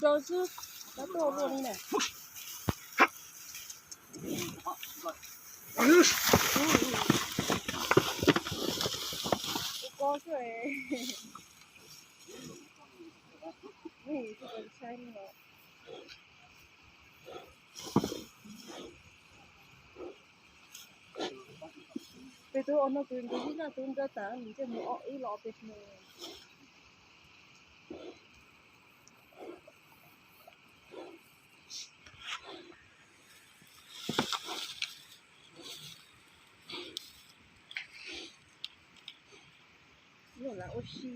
Nrau xwb, tab tuaj luaj li na. Ua ko xwb. Saib no. Peb tub os no, tus ntawd ib zaj tub nrab tas nws ntsej muag ob ib los peb no. Lam ua si.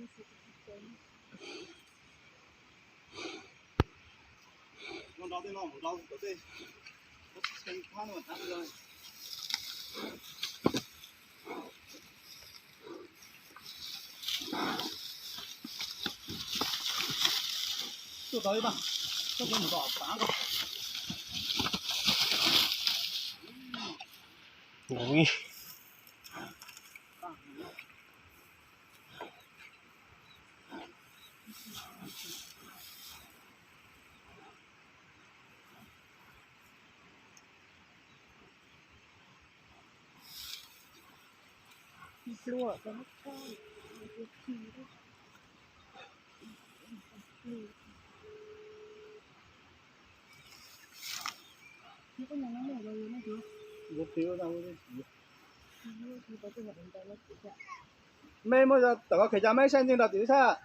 Mej muab tom koj khev cov mej saib ntseeg rau tim sab.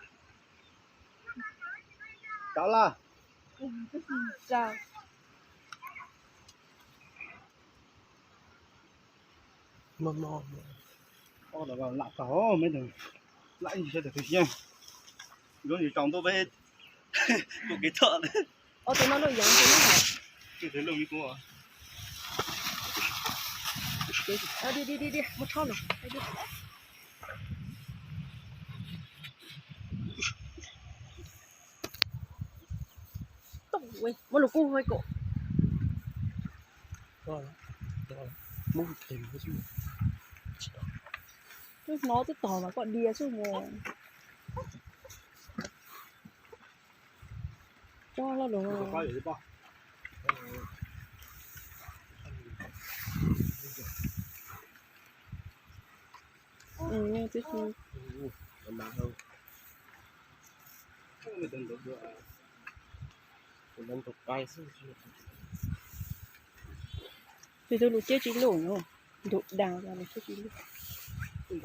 Tau lawm. Lam tau mej, lam ib ntsis sawv daws tu siab, zoo li tsaus ntuj peb tus kev thom. Tus no loj yam tus no hais. Di di di di, muab tshob los. Muab lus kuj hais kom. Twb hnov twb tog mas koj dias xwb mus. Tsob loj lus. Tus lus ceb tsis lus, tus dag lus ceb tsis lus. Tuaj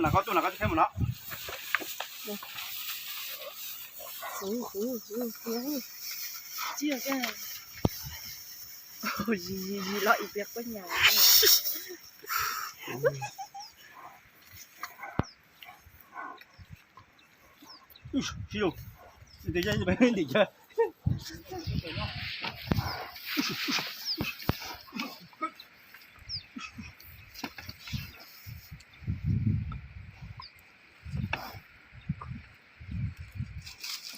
na koj, tuaj na koj, tsis kheev mus no. Yig yig yig los ib pliag quaj nyas. Sib lug, tim cag.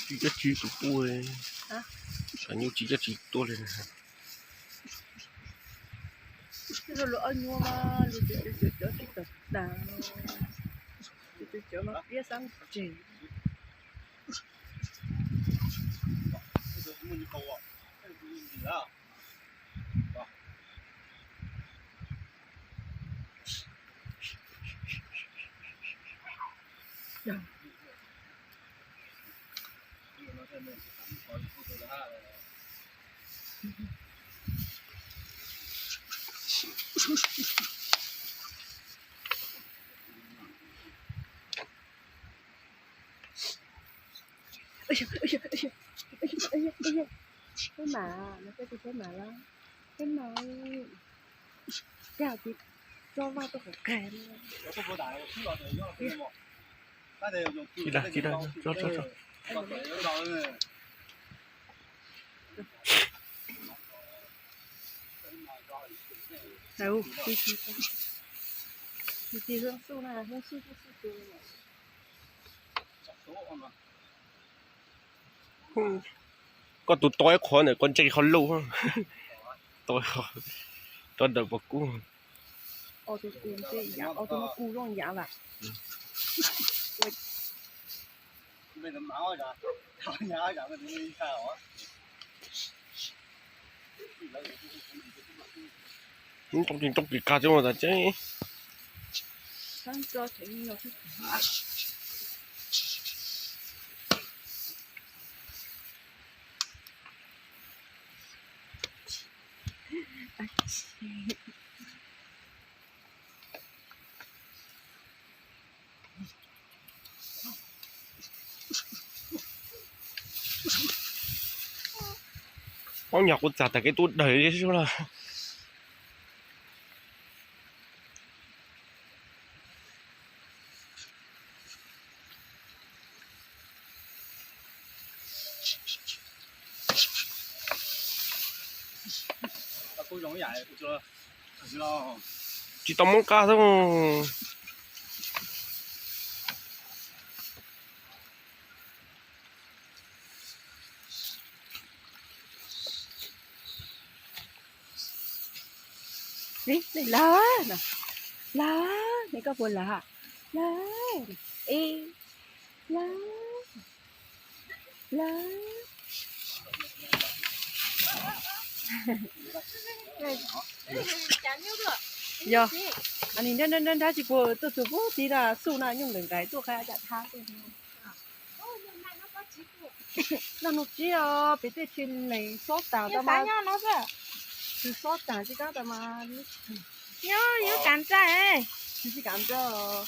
Tsis cab tsis tus tuaj, xav nyuj tsis cab tsis tuaj li. Lub ob nyuag mas lub cov cov cov tsis tawm tas, cov cov mas piab xab tseg. Peb mam, no peb tus peb mam los, peb mam, kag tis tso vaj tuaj qhov kag. Tsis dag, tsis dag, tso, tso, tso. Tus tis hwj xub na, hwj xub xub xub tus. Koj tus to ib qho ntawm koj ntse qhov lauj, to ib qho, to ntawm pob kub. Tus no kuj zoo yav lawm. Tau tis tau pis kag tsis ua tas tseeb. Ob nyuag kuv txag tag kev tub dawg li lawm. Tsis tau muab qab xwb. Lawv, lawv, lawv, koj puas lawv? Lawv, ib, lawv, lawv. Yog, nrab nrab tsis puas tuaj txug puag tid na, xub na nyuj nqis nqis tuaj qab cam thab tuaj. Noj nug tsib os, pem tej tsis lees xob tas tau mas, tsis xob tas tsis kab tas mas, tsis kam nrog.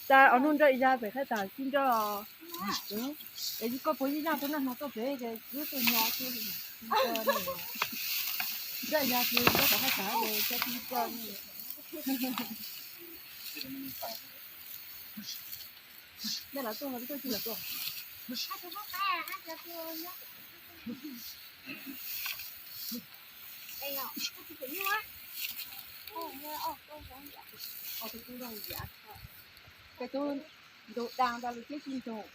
Tas os, nug nrog ib yam pem qhab tas tsis nrog. Es koj puas yeej yaj tus naj hmo tuaj pem ces wb tuaj nyo xwb. Nrog ib yam ces nrog tom qhab tas ces cov tsis nrog. Nej los tuaj, koj tsis los tuaj. Peb tug ntug dag ntawd lawm thiab tsis ntug.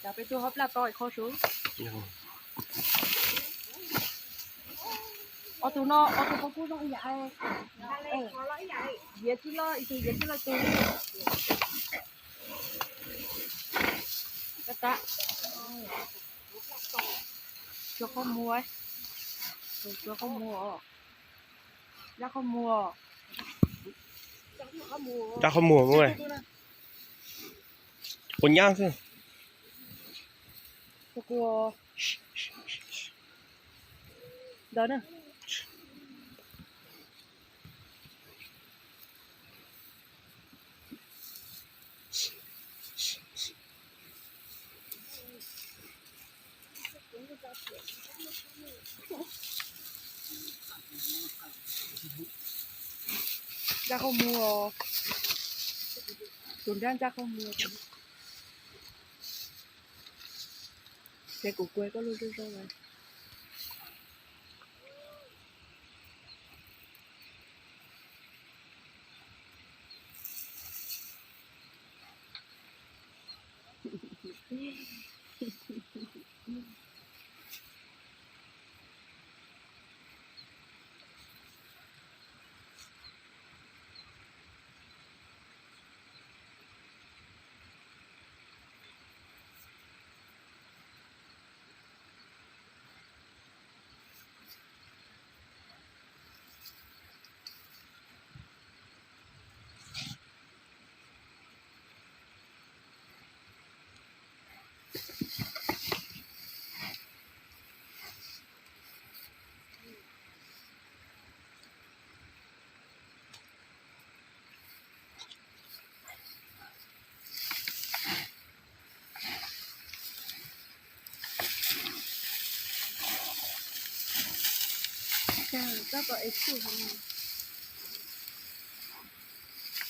Cas peb tug ho plaj to ib qho sub. Ob tug no, ob tug pob kub zoo ib yam. Yiav tsis loj, ib tug yiav tsis loj tus. Tsuav qhov muag, tsuav qhov muag, zab qhov muag, zab qhov muag, quav nyab xwb. Ntawd na. Ntsaj qhov muag, tus nrab ntsaj qhov muag. Ces kuv kuav koj lub zoo zoo lawm.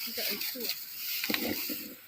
Ntsaws ib tug.